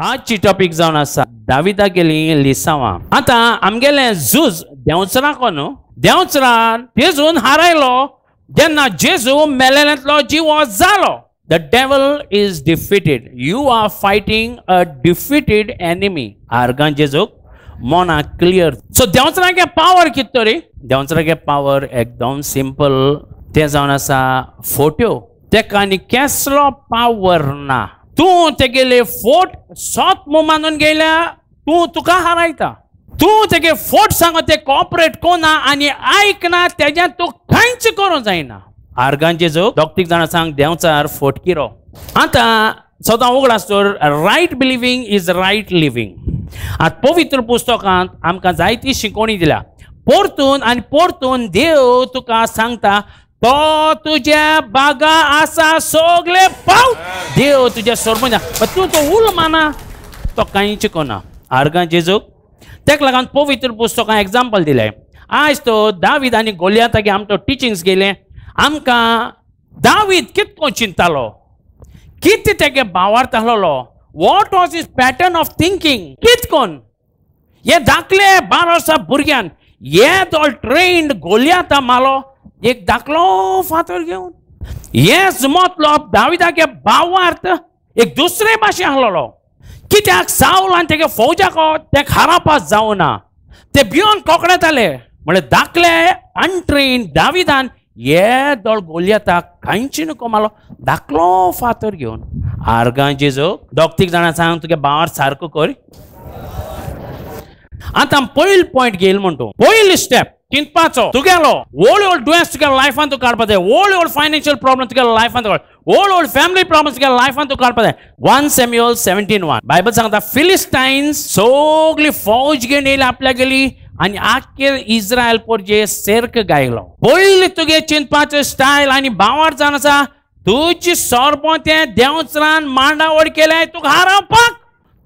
आजची टॉपीक जावन आसा दाविदा गेली लिसांवां. आतां आमगेलें झूज देंवचराको न्हू, देंवचरान जेजून हारायलो जेन्ना जेजू मेलेल्यांतलो जिवो जालो. The devil is defeated. You are fighting a defeated enemy. आर्गां जेजूक मोना क्लियर. सो देंवचरागे पावर कितें तरी? देंवचरागे पावर एकदम सिंपल, तें जावन आसा फोट्यो. तेका आनी केसलो पावर ना. तूं तेगेले फोट सोत मू मानून गेल्या, तूं तुका हारायता. तूं तेगे फोट सांगो ते कॉपरेट कोना आनी आयकना, तेज्यान तूं कांयच करूंक जायना. आर्गां जेजूक दोग तीग जाणां सांग देंवचार फोटकिरो. आतां सदां उगडास दवर, right believing is right living. आतां पवित्र पुस्तकांत आमकां जायती शिकोवणी दिल्या. परतून आनी परतून देव तुका सांगता, तो तुज्या बागा आसा सगळे पाव. देव तुज्या सरपंच, तूं तो उल माना, तो कांयच कोना. आर्गां जेजूक तेका लागून पवित्र पुस्तकां एग्जाम्पल दिलें. आयज तो दावीद आनी गोलियातागे आमचो टिचिंग्स गेले. आमकां दावीद कितको चिंतालो, कितें तेगे भावार्थ आहलोलो, what was his pattern of thinking, कितकोन हे धाकले 12 वर्सां भुरग्यान हे दोल ट्रेन्ड गोलियाता मालो एक धाकलो फातर घेवन. हेच मतलब दाविदागे भावार्थ एक दुसरे भाशेन आहलोलो. कित्याक सावल आनी तेगे फौजाको ते खारापास जावना, ते भिवन कोकडेताले. म्हळ्यार धाकले अनट्रेन्ड दाविदान हे दोळ गोलियाताक कांयच नको मालो, धाकलो फातर घेवन. आर्गां जेजूक दोग तीग जाणां सांग तुगे भावार सारको कर. आतां पयलो पॉयंट घेयल म्हण तूं, पयलो स्टेप चिंतपाचो तुगेलो. व्हड व्हड दुयेंस तुगेल्या लायफान तूं काडपा जाय, व्हड व्हड फायनान्शियल प्रॉब्लम तुगेल्या लायफान तूं काड, व्हड व्हड फॅमिली प्रॉब्लम तुगेल्या लायफान तूं काडपा जाय. 1 Samuel 17:1 Bible सांगता, फिलिस्टायन्स सगली फौज घेवन येयली आपल्या गेली आनी आख्खे इस्रायल पोरजे सेर्क गायलो. पयलीं तुगे चिंतपाचो स्टायल आनी भावार जावन आसा, तुजी सरबो तें देंवचरान मांडावळ केलें तुका हारोवपाक.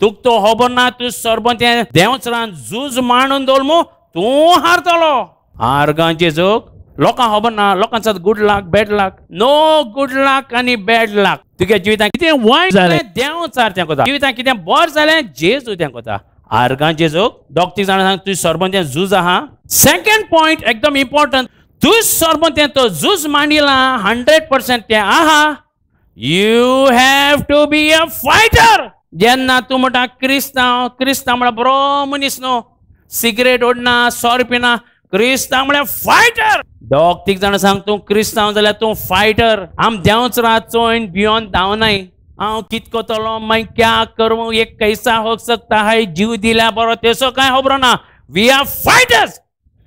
तुका तो खबर ना, तूं सरबो तें देंवचरान झूज मांडून दवर मू, तूं हारतलो. आर्गां जेजूक लोकांक खबर ना, लोकांक good luck bad luck. No good luck आनी बॅड लक. तुगे जिवितांत कितें वायट जालें देंवचार तें कोता, जिवितांत कितें बरें जालें जेजू तें कोता. आर्गां जेजूक दोग तीग जाणां सांग तुजें सरबंद तें झूज आहा. सेकंड पॉयंट एकदम इम्पॉर्टंट, तुज सरबंद तें तो झूज मांडिला 100% तें आहा. You have to be a fighter. जेन्ना तूं म्हणटा क्रिस्तांव, क्रिस्तांव म्हळ्यार बरो मनीस न्हू, सिगरेट ओडना, सोरो पिना, क्रिस्तांव म्हळ्यार फायटर. दोग तीग जाणां सांग तूं क्रिस्तांव जाल्यार तूं फायटर. आम देंवचरा चोयन भियोन धांवनाय. हांव कित करतलो, मागीर क्या करूं, एक कैसा हो सकता है, जीव दिल्या बरो तेसो कांय खबर ना. We are fighters.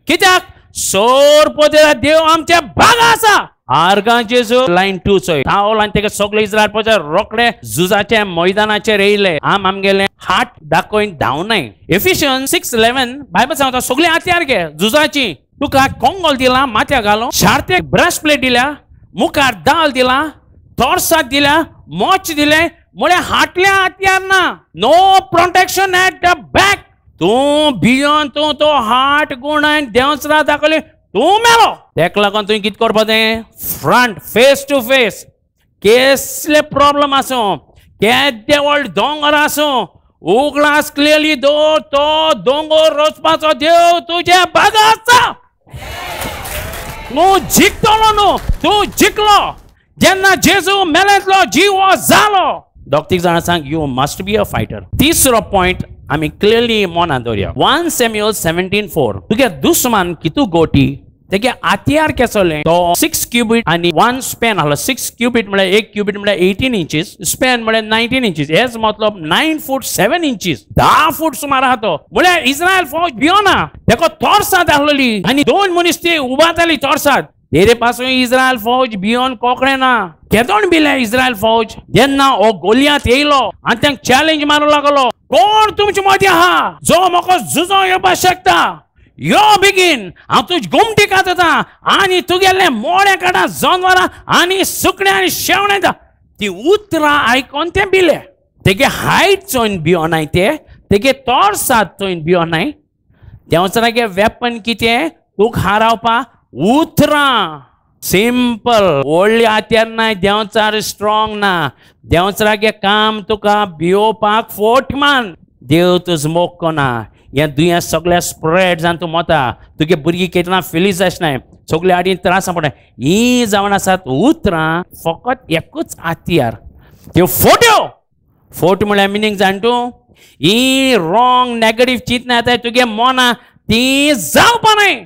कित्याक सोर देव आमच्या भागा आसा. आर्गां जेजू लायन 2 चोय, सावल आनी तेगे सगळे इस्रायल पोरजे रोखडे झुजाच्या मैदानाचेर येयले. आम आमगेले हात दाखोवन धांवनाय. एफिशियन्स 6:11 बायबल सांगता, सगळे हत्यार घे झुजाची. तुका कोंगोल दिला माथ्या घालो, शार्तेक ब्रश प्लेट दिल्या, मुखार दाल दिला, तोरसाद दिल्या, मोच दिले, म्हळ्यार हाटल्या हत्यार ना. No protection at the back. तूं भियोन तूं तो हाट गुणान देंवचरा दाखयले तूं मेलो. तेका लागून तुवें कितें करपा जाय, फ्रंट फेस टू फेस. केसले प्रॉब्लम आसूं, केदे व्हड दोंगर आसूं, उगडास क्लियरली दवर, तो दोंगर रचपाचो देव तुज्या बागा आसा. तूं जिखतलो न्हू, तूं जिखलो जेन्ना जेजू मेलेंतलो जिवो जालो. दोग तीग जाणां सांग, you must be a fighter. तिसरो पॉयंट आमी क्लियरली मनांत दवरया. 1 Samuel 17:4 तुगे दुस्मान कितू गोटी, तेगे हत्यार केसोलें, तो 6 क्युबीट आनी 1 स्पॅन आहलो. 6 क्युबीट म्हळ्यार 1 क्युबीट म्हळ्यार 18 इंचीस, स्पॅन म्हळ्यार 19 इंचीस. हेच मतलब 9 फूट 7 इंचीस, 10 फूट सुमार आहा तो. म्हळ्यार इस्रायल फौज भियोना, तेका तोरसाद आहलोली आनी 2 मनीस ती उबाताली तोरसाद. तेरे पासून इस्रायल फौज भियोन कोंकणे ना. केदोण भिले इस्रायल फौज जेन्ना हो गोलियात येयलो आनी तांकां चॅलेंज मारूंक लागलो, कोण तुमचे मदीं आहा जो म्हाका झुजोंक येवपाक शकता, यो बेगीन, हांव तुज गोमटी कातता आनी तुगेले मोडे काडा जनवरां आनी सुकणें आनी शेवणें. ती उतरां आयकोन ते भिले. तेगे हायट चोयन भियोनाय ते, तेगे तोरसाद चोयन भियोनाय, देंवचारागे वेपन कितें तुका हारावपा उतरां. सिंपल, व्हडली हात्यार नाय, देंवचार स्ट्रॉंग ना. देंवचारागे काम तुका भियोवपाक फोट मान. देव तुज मोग कोना, हें दुयेंस सगळें स्प्रेड जावन तूं मोता, तुगे भुरगीं केन्ना फिलीज आसनाय, सगळे आडीन त्रास पडटा. हीं जावन आसात उतरां फकत एकूच हातयार, त्यो फोट्यो. फोट म्हळ्यार मिनींग जाण तूं, ही रॉंग नेगेटीव चिंतना येताय तुगे मना, ती जावपा न्हय.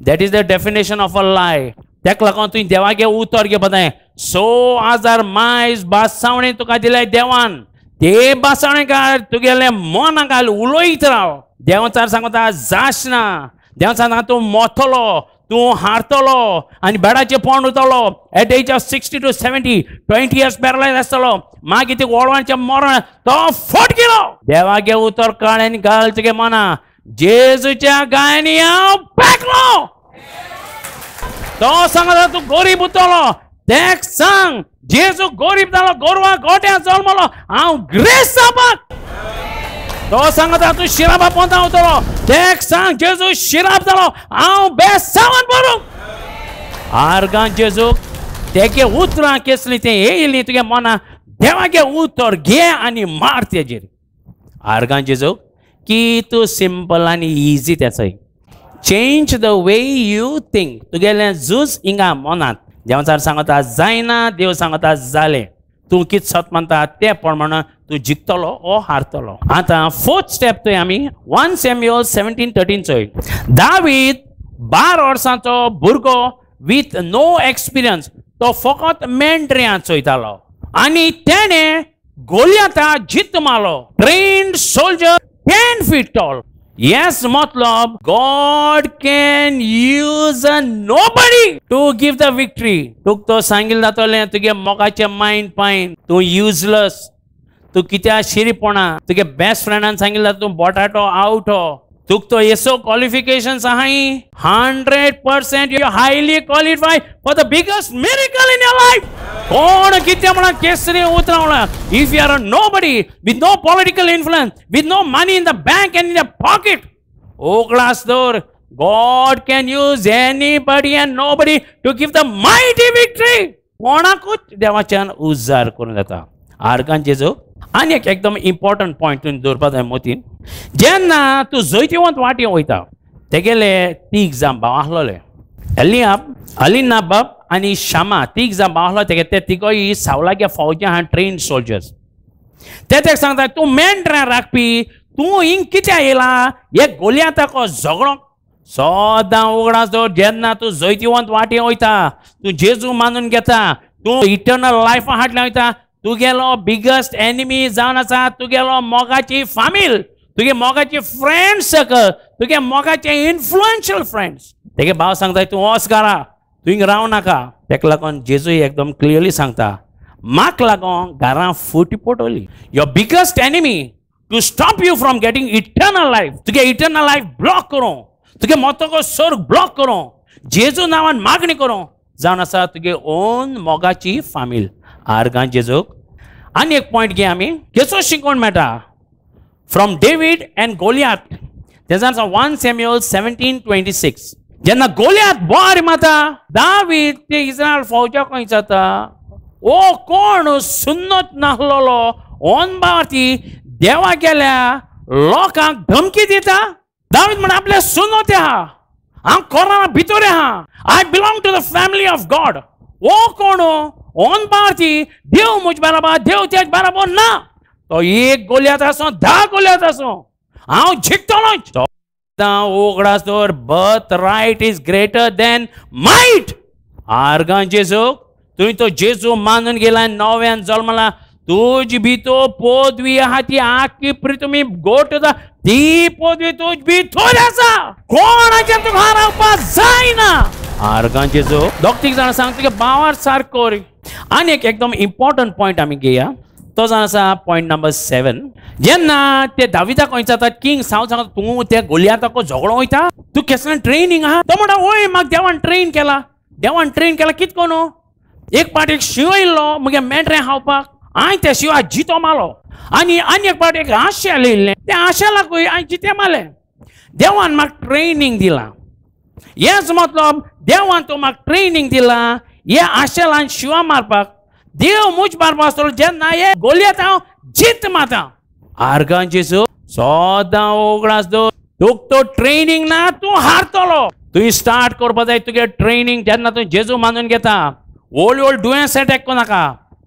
That is the definition of a lie. तेका लागून तुवें देवागे उतर घेवपा जाय. 6000 मायज बासावणे तुका दिल्याय देवान, ते बासावणे घाल तुगेले मना घाल, उलयत राव. देंवचार सांगता जाश ना, देंवचार सांगता तूं मोतलो, तूं हारतलो आनी बेडाचेर पोंड उरतलो. At age of 60 to 70 20 years paralyse आसतलो, मागीर ते वळवांचें मरण तो फोट गेलो. देवागे उतर काड आनी घाल तुगे मना. जेजूच्या गायांनी हांव पेकलो. तो सांगता तूं गरीब उरतलो, तेक सांग जेजू गरीब जालो, गोरवां गोट्या जल्मलो, हांव ग्रेस जावपाक. तो सांगता तूं शिरापा पोंदा उरतलो, तेक सांग जेजू शिराप जालो, हांव बेसावन बरूं. आर्गां जेजूक तेगे उतरां केसलीं तें येयलीं तुगे मना, देवागे उतर घे आनी मार तेजेर. आर्गां जेजूक की तूं सिंपल आनी easy तेचोय. Change the way you think. तुगेलें झूज हिंगा मनांत. देंवचार सांगता जायना, देव सांगता जालें. तूं कितें सत मानता तें प्रमाण तूं जिखतलो ओ हारतलो. आतां फोर्थ स्टेप थंय आमी 1 Samuel 17:13 चोय. दावीद 12 वर्सांचो भुरगो विथ नो एक्सपिरियन्स, तो फकत मेंढऱ्यां चोयतालो आनी तेणें गोलियाता जित मारलो. Trained soldier, 10 feet tall. Yes, मतलब God can use a nobody to give the victory. तुक तो सांगिल जातलें तुगे मोगाचें मायंड पायन, तूं युजलेस, तूं कित्या शिरीपणा. तुगे बेस्ट फ्रेंडान सांगिल जाता तूं बटाटो आवट हो, तुक तो येसो क्वॉलिफिकेशन्स आहाय, 100% you highly qualified for the biggest miracle in your life. कोण कितें म्हणा केसरी उतरां म्हणा. If you are a nobody with no political influence, with no money in the bank and in the pocket, उगडास दवर, God can use anybody and nobody to give the mighty victory. कोणाकूच देवाच्यान उजार करूं जाता. आर्गां जेजू आनी एक एकदम इम्पॉर्टंट पॉयंट तुवें दवरपा जाय मतीन. जेन्ना तूं जैतिवंत वाटेन वयता, तेगेले तीग जाण भाव आसलोले, एलियाब, अलिनाबाब आनी शामा, तीग जाण भाव आसलो तेगे. ते तिगोय सावलागे फौजी आहा, ट्रेन्ड सोल्जर्स. ते तेका सांगता तूं मेंढरां राखपी, तूं हिंग कित्याक येयला हे गोलियाताक झगडो. सदां उगडास दवर, जेन्ना तूं जैतिवंत वाटेन वयता, तूं जेजू मानून घेता, तूं इटर्नल लायफा फाटल्यान वयता, तुगेलो बिगस्ट एनिमी जावन आसा तुगेलो मोगाची फामील, तुगे मोगाची फ्रेंड सर्कल, तुगे मोगाचे इन्फ्लुएन्शियल फ्रेंड्स. तेगे भाव सांगता तूं वच घरा, तूं हिंग राव नाका. तेका लागून जेजू एकदम क्लियरली सांगता, म्हाका लागून घरां फुटी पडटली. Your biggest enemy to stop you from getting eternal life, तुगे इटर्नल लायफ ब्लॉक करूं, तुगे मोतको स्वर्ग ब्लॉक करूं, जेजू नांवान मागणी करूं, जावन आसा तुगे ओन मोगाची फामील. आर्गां जेजूक. आनी एक पॉयंट घे आमी, केसो शिकोवन मेळटा फ्रॉम डेवीड एंड गोलियात. तेजान आसा 1 Samuel 17:26. जेन्ना गोलियात बोर मारता, दावीद ते इस्रायल फौजा खंय जाता, ओ कोण सुन्नत नासलेलो ओनबावती देवा गेल्या लोकांक धमकी दिता. दावीद म्हण आपले सुन्नत आहा, हांव कोराना भितर आहा, I belong to the family of God. ओ कोण ओनबावती देव म्हज बराबर, देव तेज बराबर ना. तो एक गोलियात आसूं, 10 गोलियात आसूं, हांव जिखतलोच. उगडास दवर, birth right is greater than might. आर्गां जेजूक, तुवें तो जेजू मानून गेला, नव्यान जल्मला, तुज भितर पदवी आहा ती आख्खी पृथ्वी गोट ती पदवी तुज भितर आसा, कोणाचेर तुका हारोवपाक जायना. आर्गां जेजू. दोग तीग जाणां सांग तुगे भावार सारको. आनी एक एकदम इम्पॉर्टंट पॉयंट आमी घेया, तो जावन आसा पॉयंट नंबर 7. जेन्ना ते दाविदाक खंय जाता, किंग सावल सांगता तूं त्या गोलियाताक झगडो वयता, तूं केसल्यान ट्रेनिंग आहा. तो म्हणटा वय म्हाका देवान ट्रेन केला. देवान ट्रेन केला कितें करून, एक पाट एक शिंव येयल्लो म्हगे मेंढऱ्यां खावपाक, हांवें त्या शिंवाक जितो मारलो. आनी आनी एक पाट एक आशेल येयल्लें, त्या आशेलाकूय हांवें जितें मारलें. देवान म्हाका ट्रेनींग दिलां. हेच मतलब देवान तूं म्हाका ट्रेनींग दिलां हे आशेलान शिवा मारपाक. देव मुज मारपा आसतलो जेन्ना हे गोलियत हांव जीत मारता. आर्गां जेजू सदां उगडास दवर, तुका तो ट्रेनींग ना तूं हारतलो. तुवें स्टार्ट करपा जाय तुगे ट्रेनींग जेन्ना तूं जेजू मानून घेता. व्हड व्हड दुयेंस एटॅक करनाका,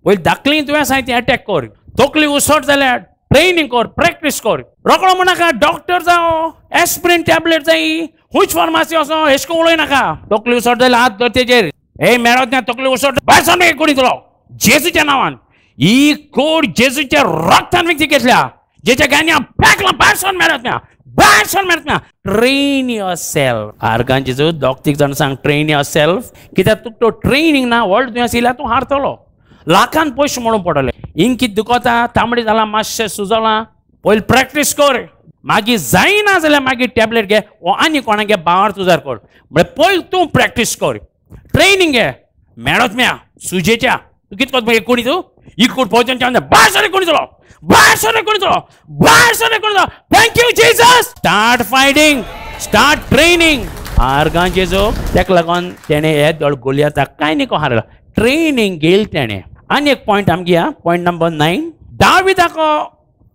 पयलीं धाकलीं दुयेंस आहाय ती एटॅक कर. तकली उसट जाल्यार ट्रेनींग कर, प्रॅक्टीस कर. रोकडो म्हणनाका डॉक्टर जावं, एस्प्रीन टॅबलेट जाय, खूंयच फार्मासी वचो हेश करून उलय नाका. तकली उसट जाल्यार हात धर तेजेर, हे मेळत ना तकली उसट भायर सर कुडींतलो जेजूच्या नांवान. ही कोड जेजूच्या रक्तान विकती घेतल्या, जेच्या गायनी हांव फेकलां, भायर सर मेळत ना, भायर सर मेळत ना. Train your self. आर्गां जेजू दोग तीग जाण सांग ट्रेन your self. कित्याक तुका तो ट्रेनींग ना व्हड दुयेंस येयल्यार तूं हारतलो. लाखान पयशे म्हणून पडटले. हिंग कितें दुखता, तांबडी जालां, मातशें सुजलां, पयलीं प्रॅक्टीस कर. मागीर जायना जाल्यार मागीर टॅबलेट घे वो आनी कोणागे बावार तुजार कर. म्हळ्यार पयलीं तूं प्रॅक्टीस कर, ट्रेनींग घे. मेळत म्या सुजेच्या तूं कितें करता मागीर कोणी तूं ही कूड पोवच्या भायर सर कोणी चलो, भायर सर कोणी चलो, भायर सर कोणी चलो. Thank you Jesus. Start fighting, start training. आर्गां जेजू तेका लागून तेणें हे दोळ गोलियताक कांय न्ही हारलो, ट्रेनींग घेयल तेणें. आनी एक पॉयंट आमगे पॉयंट नंबर 9. दाविदाक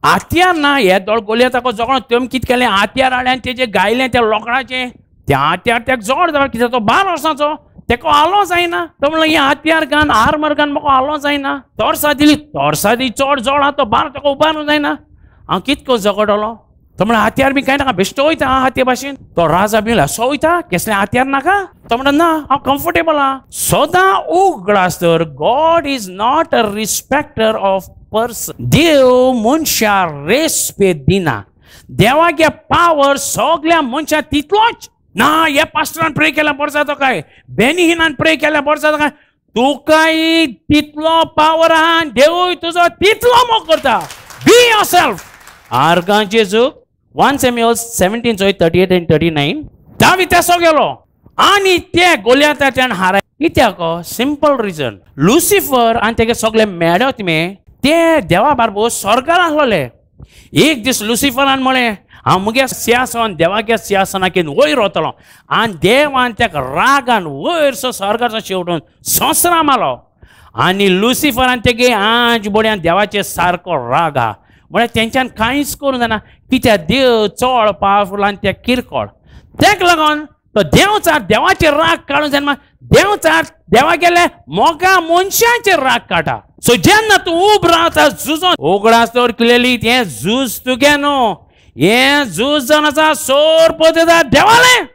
हातयार ना, हे दोळ गोलियताक झगडो तेम कितें केलें, हातयार हाडलें आनी तेजें गायलें त्या लोकडाचें. तें हातयार तेका जोड जालो कित्याक तो 12 वर्सांचो, तेका हालो जायना. तो म्हणलो हें हातयार घान आर्मर घान म्हाका हालो जायना. तोर्सा दिली, तोर्सा दी चड जोड आहा तो 12 तेका उबारूंक जायना. हांव कितको झगडलो. तो म्हणलो हातयार बी कांय नाका, बेश्टो वयता हांव हातये भाशेन. तो राजा बी असो वयता, केसलें हातयार नाका. तो म्हणटा ना हांव कम्फर्टेबल आहा. सदां उगडास तर God is not a respecter of person. देव मनशा रेस्पेद दिना. देवागे पावर सगल्या मनशा तितलोच ना. हे पास्टरान प्रे केल्यार बरो जाता काय, बेनीहिनान प्रे केल्यार बरो जाता काय, तुकाय तितलो पावर आहा, देवूय तुजो तितलो मोग करता. Be your self. आर्गां जेजू 1 Samuel 17:38 and 39. दावीद तेसो गेलो आनी ते गोलियताच्यान हाराय. कित्याक? सिंपल रिजन, लुसिफर आनी तेगे सगळे मेळत मे ते देवा बारबो स्वर्गार आसलोले. एक दीस लुसिफरान म्हळें हांव मुगे सिंहासन देवागे सिंहासनाक वयर वतलो. आनी देवान तेका रागान वयर सो स्वर्गाचो शेवटून संवसारा मारलो. आनी लुसिफरान तेगे आंज बोड्यान देवाचे सारको राग आहा. म्हळ्यार तेंच्यान कांयच करूंक जायना कित्याक देव चड पावरफूल आनी ते किरकोळ. तेका लागून तो देवचार देवाचे राग काडूंक जायना, देवचार देवा गेले मोगा मनशांचेर राग काडटा. सो जेन्ना तूं उब रावता झुजोन, उगडास दवर क्लियरली हें झूज तुगे न्हू, हें झूज जावन आसा सोर पळयता देवालें.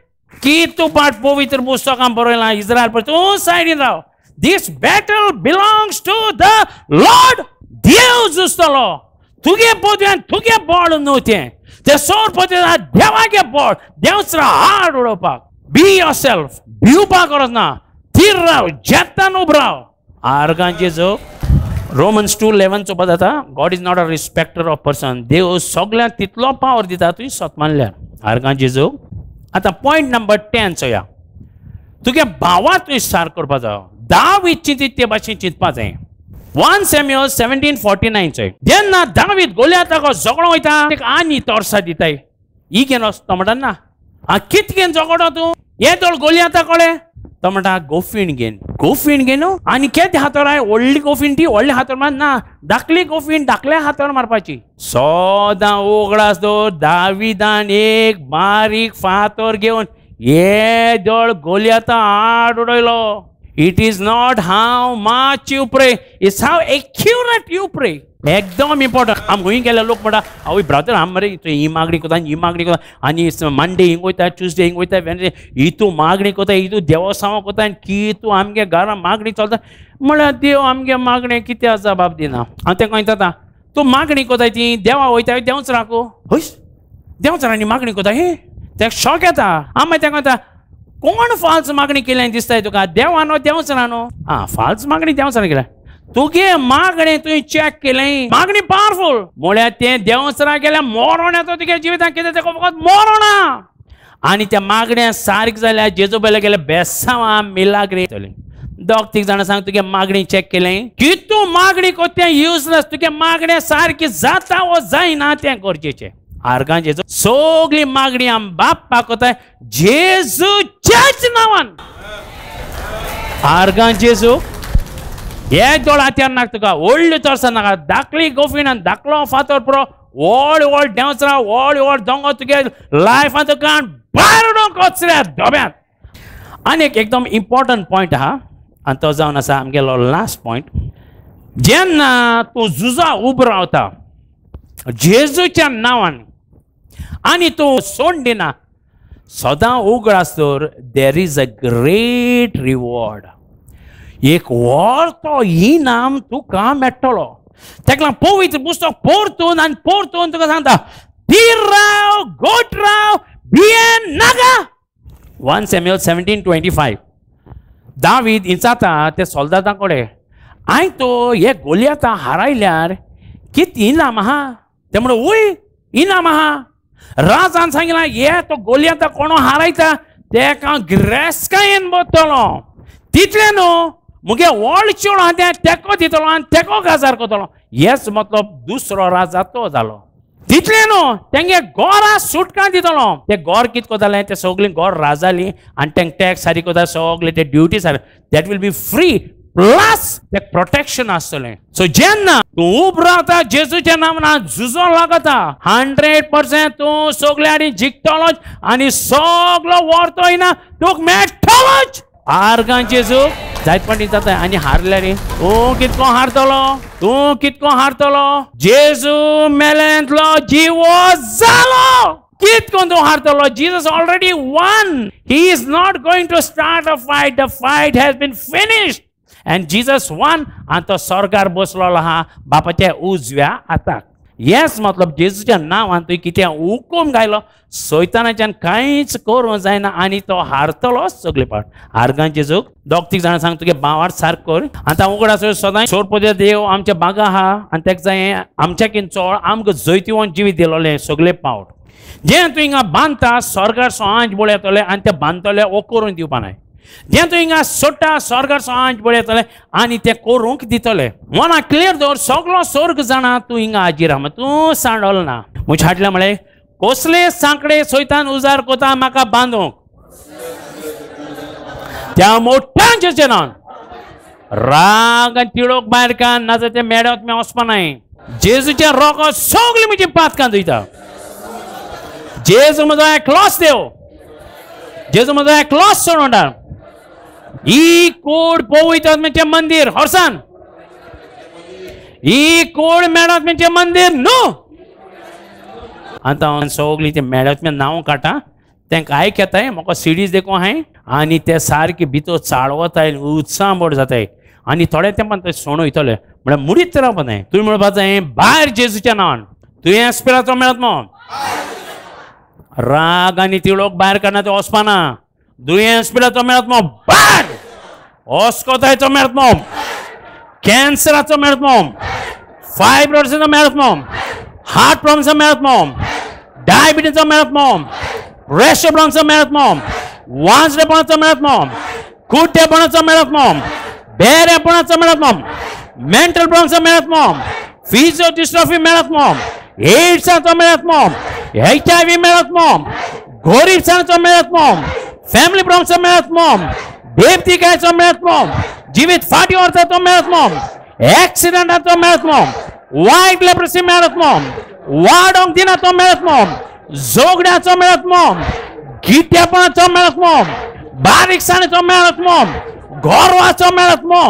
की तूं पाठ पवित्र पुस्तकां बरयलां इस्रायल पळय तूं सायडीन राव. This battle belongs to the Lord. देव झुजतलो तुगे पदव्यान, तुगे बळ न्हू तें, तें सोर पळयता देवागे बळ, देवचरा हाड उडोवपाक. बी your self. भिवपाक गरज ना, थीर राव, जेतान उब राव. आर्गां जेजू रोमन्स 2:11 चोवपा जाता. God is not a respecter of person. देव सगल्यांक तितलो पावर दिता तुवें सत मानल्यार. आर्गां जेजू. आतां पॉयंट नंबर 10 चोया. तुगे भावा तुवें सार करपा जायो. दावीद चिंतीत ते भाशेन चिंतपा जाय. 1 Samuel 17:49 चोय. जेन्ना दावीद गोलियताक झगडो वयता तेका आनी तोर्सा दिताय. ही घेवन वच. तो म्हणटा ना आं कितें घेवन झगडो तूं, हे दोळ गोलियता कडेन. तो म्हणटा गोफीण घेन, गोफीण घेन आनी केदें हातोर आहाय, व्हडली गोफीण ती, व्हडले हातोर मार ना, धाकली गोफीण धाकल्या हातोर मारपाची. सदां उगडास दवर दाविदान एक बारीक फातोर घेवन हे दोळ गोलियता आड उडयलो. It is not how much you pray, it's how accurate you pray. एकदम इम्पॉर्टंट. आम खंय गेल्यार लोक म्हणटा आवय ब्रदर आम मरे ही मागणी करता ही मागणी करता आनी मंडे हिंग वयता, ट्युजडे हिंग वयता, वेनसडे ही तूं मागणी करता, ही तूं देवसांव करता आनी की तूं आमगे घरा मागणी चलता. म्हळ्यार देव आमगे मागणे कित्याक जबाब दिना. हांव तें खंय जाता तूं मागणी करताय ती देवा वयता देंवच राखो हय देंवचारांनी मागणी करता हे तेका शॉक येता. हांव मागीर तेका म्हणटा कोण फाल्स मागणी केल्या दिसताय तुका, देवा न्हू देंवचारा न्हू? आं फाल्स मागणी देंवचारान केल्या. तुगे मागणें तुवें चॅक केलें, मागणी पावरफूल म्हळ्यार तें देंवचारा गेल्यार मोरोण येता तुगे जिवितांत, कितें तेका फकत मोरोणा. आनी त्या मागण्या सारकें जाल्यार जेजूबेल्या गेल्या बेसांवां मिलाग्री. दोग तीग जाणां सांग तुगे मागणी चॅक केलें की तूं मागणी करता तें युजलेस, तुगे मागणें सारकें जाता वो जायना तें गरजेचें. आर्गांचेचो सगळी मागणी आम बाप्पा कोताय जेजूच्याच नांवान. आर्गां जेजू एक दोळ हात्यार नाका तुका, व्हडली तरसां नाका, धाकली गोफीन आनी धाकलो फातर पुरो, व्हड व्हड देंवचार, व्हड व्हड दोंगर तुगे लायफान तुका भायर उडोवंक कचऱ्या धोब्यांत. आनी एक एकदम इम्पॉर्टंट पॉयंट आहा आनी तो जावन आसा आमगेलो लास्ट पॉयंट. जेन्ना तूं झुजा उबो रावता जेजूच्या नांवान आनी तूं सोड दिना, सदां उगडास दवर, there is a great reward. एक व्हड तो इनाम तुका मेळटलो. तेका लागून पवित्र पुस्तक परतून आनी परतून तुका सांगता, धीर राव, गोट राव, भियेन नाका. 1 Samuel 17:25. दावीद इंचाता ते सोल्दादां कडेन, हांवें तो हे गोलियाता हारायल्यार कितें इनाम आहा? ते म्हणून वय इनाम आहा. राजान सांगलां, हे तो गोलियाता कोणो हारायता तेका गिरेस्तकायेन बदतलो, तितलें न्हू मुगे व्हड चेडो आहा तें तेको दितलो आनी तेको काजार करतलो. हेच मतलब दुसरो राजा तो जालो. तितलें न्हू तेंगे गोरा सुटकां दितलो. ते गोर कितें करताले, ते सगळीं गोर राजाली आनी तेंक टॅक्स सारी करता, सगळे ते ड्युटी सारी, that will be free plus ते प्रोटेक्शन आसतलें. सो जेन्ना तूं उब रावता जेजूच्या नांवान झुजो लागता, 100% तूं सगळे आनी जिखतलोच आनी सगलो व्हरतो येना तुका मेळटलोच. आर्गां जेजू जायत पाटी जाता आनी हारले रे, तूं कितको हारतलो, तूं कितको हारतलो? जेजू मेलेंतलो जिवो जालो, कितको तूं हारतलो? Jesus already won. He is not going to start a fight. The fight has been finished and Jesus won. आनी तो स्वर्गार बसलोलो आहा बापाच्या उजव्या हाताक. येस मतलब जेजूच्या नांवान तुवें कितें हुकूम घायलो, सैतानाच्यान कांयच करूंक जायना आनी तो हारतलो सगळे पाट. आर्गां जेजूक दोग तीग जाणां सांग तुगे बावार सारको कर. आतां उगड आसो सदांच सोरपदे देव आमच्या बागा आहा आनी तेका जाय आमच्या किन चोळ आमकां जैतिवंत जिवीत दिलोलें सगळे पावट. जें तूं हिंगा बांदता स्वर्गार सांज बळ येतले आनी ते बांदतले वो करून दिवपा नाय. जें तूं हिंगा सोडटा स्वर्गार सांज बळ येतले आनी ते करूंक दितले. मना क्लियर दवर, सगलो स्वर्ग जाणा तूं हिंगा हाजीर आहा, तूं सांडोल ना. म्हजे हाडलें म्हळें कसले सांकडे सोयतान उजार कोता म्हाका बांदूंक, त्या मोठ्यांचे नांव राग आनी तिडोक भायर काड, नाजाल्यार ते मेळत मी वचपा नाय. जेजूचें रोगत सगळीं म्हजी पातकां धुयता. जेजू म्हजो एकलोच देव, जेजू म्हजो एकलोच सोडणार. ही कूड पवित्र आत्म्याचें मंदीर हॉर्सान, ही कूड मेळत मंदीर न्हू. आतां सगळीं ते मेळत नांव काडटा, तेंकां आयक येताय, म्हाका सिडीज देखून आहाय आनी ते सारके भितर चाळवताय, उत्साह जाताय आनी थोडे तेंपान ते सोणू वयतले. म्हळ्यार मुडीत रावपा जाय. तुवें म्हणपाक जाय भायर जेजूच्या नांवान, तुवें एस्पिराचो मेळत मो राग आनी तिडोक भायर काडना ते वचपाना. दुयेंस पिडाचो मेळत मो भायर, अस्कोतायचो मेळत मो, कॅन्सराचो मेळत मो, फायब्रॉइड्साचो मेळत मो, हार्ट प्रॉब्लम्सचो मेळत मो, डायबिटीजचो मेळत मो, प्रेशर प्रॉब्लम्सचो मेळत मो, वांजडेपणाचो मेळत मो, कुड्डेपणाचो मेळत मो, बेरेपणाचो मेळत मो, मेंटल प्रॉब्लम्सचो मेळत मो, फिजियोडिस्ट्रॉफी मेळत मो, एड्साचो मेळत मो, HIV मेळत मो, गोरीबसाणचो मेळत मो, फॅमिली प्रॉब्लम्सचो मेळत मो, बेबतिकायचो मेळत मो, जिवीत फाटी व्हरता तो मेळत मो, एक्सिडंटाचो मेळत मो, वायट लेप्रसी मेळत मो, वाडोंक दिना तो मेळत मो, जोगड्याचो मेळत मो, गिट्यापणाचो मेळत मो, बारीकसाणेचो मेळत मो, गोरवाचो मेळत मो,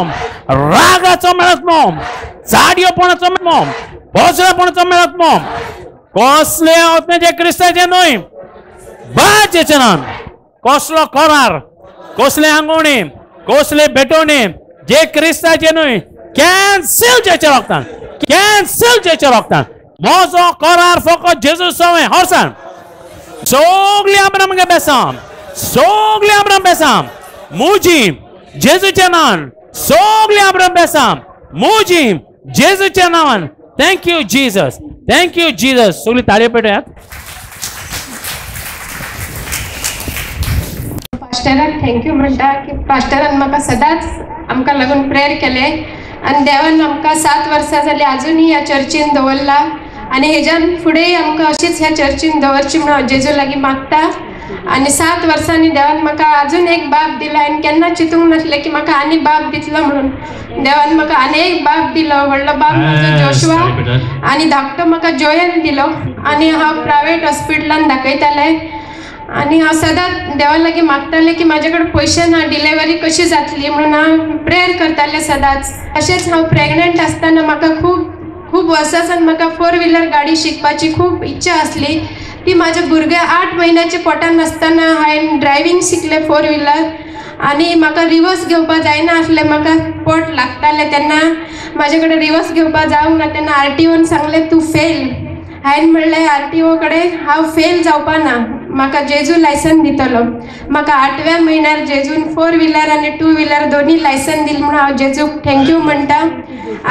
रागाचो मेळत मो, चाडयोपणाचो मेळत मो, बोजडेपणाचो मेळत मो. कसले आत्म्याचे क्रिस्ताचे न्हय बाचेचे नान, कसलो करार, कसले आंगोवणे, कसले भेटवणे जे क्रिस्ताचे न्हय, कॅन्सील जेच्या रोगतान, कॅन्सील जेच्या रोगतान. म्हजो करार फकत जेजू सवय हॉर्सान. सगळीं आमरां मुगे बेसाम, सगळीं आमरां बेसाम मुजी जेजूच्या नांवान, सगळीं आमरां बेसाम मुजी जेजूच्या नांवान. Thank you Jesus, thank you Jesus. सगळी ताळयो पेटयात. पास्टराक thank you म्हणटा की पास्टरान म्हाका सदांच आमकां लागून प्रेयर केलें आनी देवान आमकां 7 वर्सां जालीं आजुनूय ह्या चर्चीन दवरला आनी हेज्यान फुडें आमकां अशीच ह्या चर्चीन दवरची म्हणून हांव जेजू लागीं मागता. आनी 7 वर्सांनी देवान म्हाका अजून एक बाब दिला. आनी केन्ना चिंतूंक नासलें की म्हाका आनी बाब दितलो म्हणून. देवान म्हाका आनी एक बाब दिलो. व्हडलो बाब म्हजो जोशुआ आनी धाकटो म्हाका जोयल दिलो. आनी हांव प्रायवेट हॉस्पिटलान दाखयतालें आनी हांव सदांच देवा लागीं मागतालें की म्हाजे कडेन पयशे ना, डिलेवरी कशी जातली म्हणून हांव प्रेयर करतालें सदांच. तशेंच हांव प्रेगनंट आसतना म्हाका खूब खूब वर्सां सावन म्हाका 4 व्हिलर गाडी शिकपाची खूब इच्छा आसली. ती म्हाज्या भुरग्या 8 म्हयन्याच्या पोटान आसतना हांवें ड्रायव्हींग शिकलें 4 व्हिलर. आनी म्हाका रिवर्स घेवपाक जायना आसलें, म्हाका पोट लागतालें तेन्ना म्हाजे कडेन रिवर्स घेवपाक जावंक ना. तेन्ना आरटीओन सांगलें तूं फेल. हांवें म्हणलें आरटीओ कडेन हांव फेल जावपा ना, म्हाका जेजू लायसन दितलो. म्हाका 8व्या म्हयन्यार जेजून 4 व्हिलर आनी 2 व्हिलर दोनी लायसन दिलें म्हणून हांव जेजूक thank you म्हणटा.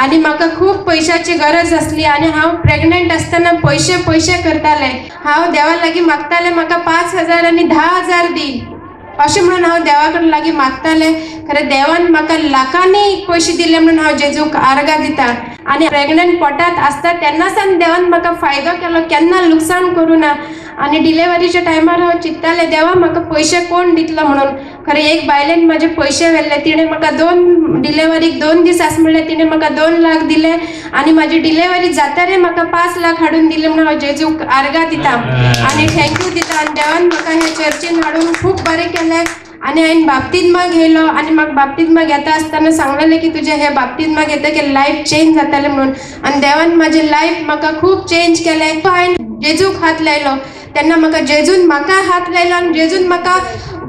आनी म्हाका खूब पयशाची गरज आसली आनी हांव प्रेगनंट आसतना पयशे पयशे करतालें. हांव देवा लागीं मागतालें म्हाका 5,000 आनी 10,000 दी अशें म्हणून हांव देवा कडेन लागीं मागतालें. खरें देवान म्हाका लाखांनी पयशे दिले म्हणून हांव जेजूक आर्गां दिता. आनी प्रेगनंट पोटांत आसता तेन्ना सावन देवान म्हाका फायदो केलो, केन्ना लुकसाण करूं ना. आनी डिलेवरीच्या टायमार हांव चिंत्तालें देवा म्हाका पयशे कोण दितलो म्हणून. खरें एक बायलेन म्हाजे पयशे व्हेल्ले, तिणें म्हाका डिलेवरीक 2 दीस आस म्हणल्यार तिणें म्हाका 2 लाख दिले आनी म्हाजी डिलेवरी जाता म्हाका 5 लाख हाडून दिले म्हणून हांव जेजूक आर्गां दिता आनी thank you दिता. आनी देवान म्हाका ह्या चर्चीन हाडून खूब बरें केलें. आनी हांवें बाप्तिज्मा घेयलो आनी म्हाका बाप्तिज्मा घेता आसतना सांगलेलें की तुजें हें बाप्तिज्मा घेता की लायफ चेंज जातालें म्हणून. आनी देवान म्हाजें लायफ म्हाका खूब चेंज केलें. हांवें जेजूक हात लायलो तेन्ना म्हाका जेजून म्हाका हात लायलो आनी जेजून म्हाका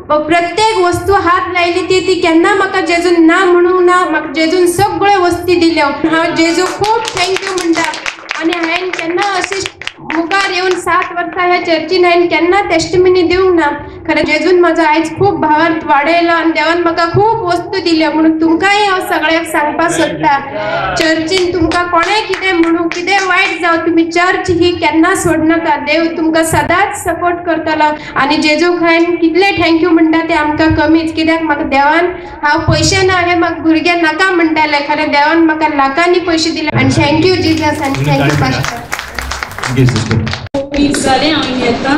प्रत्येक वस्तू हात लायली ती ती केन्ना म्हाका जेजून ना म्हणूंक ना. म्हाका जेजून सगळ्यो वस्ती दिल्यो. हांव जेजूक खूब thank you म्हणटा. आनी हांवें केन्ना अशी मुखार येवन 7 वर्सां ह्या चर्चीन हांवें केन्ना टेस्टिमनी दिवंक ना. खरें जेजून म्हाजो आयज खूब भावार्थ वाडयलो आनी देवान म्हाका खूब वस्तू दिल्यो म्हणून तुमकांय हांव सगळ्यांक सांगपाक सोदता, चर्चीन तुमकां कोणें कितें म्हणूं कितें वायट जावं तुमी चर्च ही केन्ना सोडनाका. देव तुमकां सदांच सपोर्ट करतलो. आनी जेजूक हांवें कितले thank you म्हणटा तें आमकां कमीच, कित्याक म्हाका देवान हांव पयशे ना हे म्हाका भुरगे नाका म्हणटाले, खरें देवान म्हाका लाखांनी पयशे दिले. आनी thank you Jesus आनी thank you pastor. 2 weeks जालें हांव येता.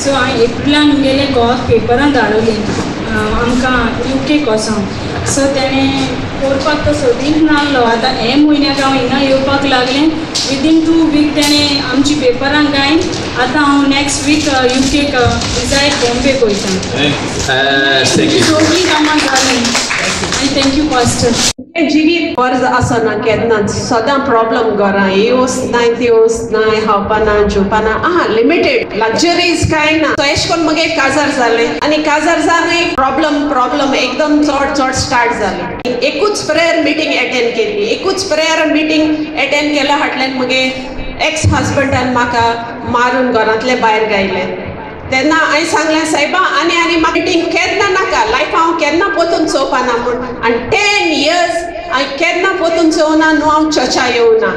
सो हांवें एप्रिलान गेलें गोवाक पेपरां धाडवलीं आमकां युकेक वचोंक. सो तेणें करपाक तो सोदींक नासलो. आतां हे म्हयन्याक हांव हिंगा येवपाक लागलें. विदीन 2 वीक तेणें आमची पेपरां गायन. आतां हांव नेक्स्ट वीक युकेक इजायल बॉम्बेक वयता. सगळीं कामां जालीं आनी thank you pastor. जिवीत बरें आसना केन्नाच, सदां प्रॉब्लम घरां ही वस्त नाय ती वस्त नाय, खावपा ना जेवपा ना, आहा लिमिटेड लक्झरीज कांय ना. सो एशें कोन्न मगे काजार जालें आनी काजार जावन प्रॉब्लम प्रॉब्लम एकदम चड चड स्टार्ट जालें. एकूच प्रेयर मिटींग एटेंड केली, एकूच प्रेयर मिटींग एटेंड केल्या फाटल्यान मगे एक्स हजबंडान म्हाका मारून घरांतले भायर गायलें. तेन्ना हांवें सांगलें सायबा आनी आनी म्हाका मिटींग केन्ना नाका, लायफ हांव केन्ना पोतून चोवपाना म्हूण. आनी 10 इयर्स हांवें केन्ना पोतून चोवना न्हू, हांव चर्चा येवना,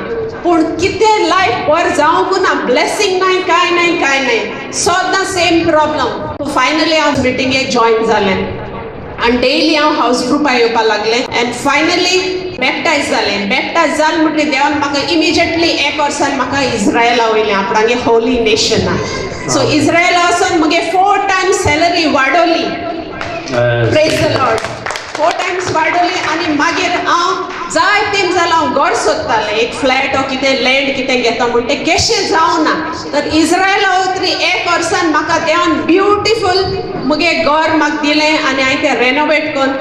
पूण कितें लायफ बरें जावंक ना, ब्लेसींग नाय, कांय नाय कांय नाय, सदां सेम प्रॉब्लम. फायनली हांव मिटिंगेक जॉयन जालें आनी डेली हांव हावस ग्रुपाक येवपाक लागलें आनी फायनली बॅप्टायज जालें. बॅप्टायज जालें म्हणटकीर देवान म्हाका इमिजिएटली एक वर्सान म्हाका इज्रायला वयलें, आपणागे होली नेशना. सो इज्रायला वचून म्हगे 4 टायम्स सॅलरी वाडोली. प्रेज the Lord. 4 times वाडोली आनी मागीर हांव जाय तेम जाल्यार हांव घर सोदतालें, एक फ्लॅट ओ कितें लँड कितें घेता म्हूण, तें कशें जावना. तर इज्रायला वतरी एक वर्सान म्हाका देवान ब्युटिफूल मुगे घर म्हाका दिलें आनी हांवें तें रेनोवेट करून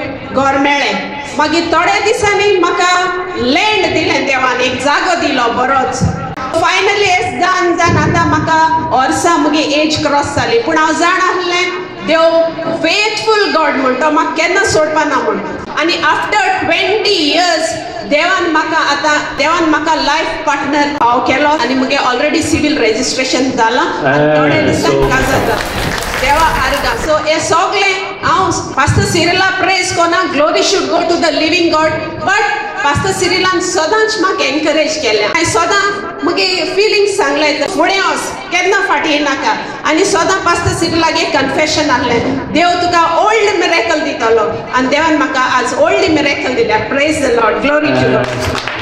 घर मेळ्ळें. मागीर थोड्या दिसांनी म्हाका लँड दिलें देवान, एक जागो दिलो बरोच. फायनली एस जावन जावन आतां म्हाका वर्सां मुगे एज क्रॉस जाली, पूण हांव जाण आसलें देव फेथफूल गॉड म्हूण, तो म्हाका केन्ना सोडपाना म्हूण. आनी आफ्टर 20 इयर्स देवान म्हाका आतां देवान म्हाका लायफ पार्टनर फाव केलो आनी मुगे ऑलरेडी सिवील रेजिस्ट्रेशन जालां आनी थोड्या दिसांक काजार जालां. देवा आर्गां. सो हे सगळें हांव पास्टर सिरिला प्रेज कोना, glory should go to the living God. But pastor सिरिलान सदांच म्हाका एनकरेज केलें, हांवें सदां मुगे फिलिंग्स सांगलें फुडें वच केन्ना फाटीं येनाका. आनी सदां पास्टर सिरिलागे कन्फेशन आहलें, देव तुका ओल्ड मिरेकल दितलो, आनी देवान म्हाका आज ओल्ड मिरेकल दिल्या. Praise the Lord, glory to God.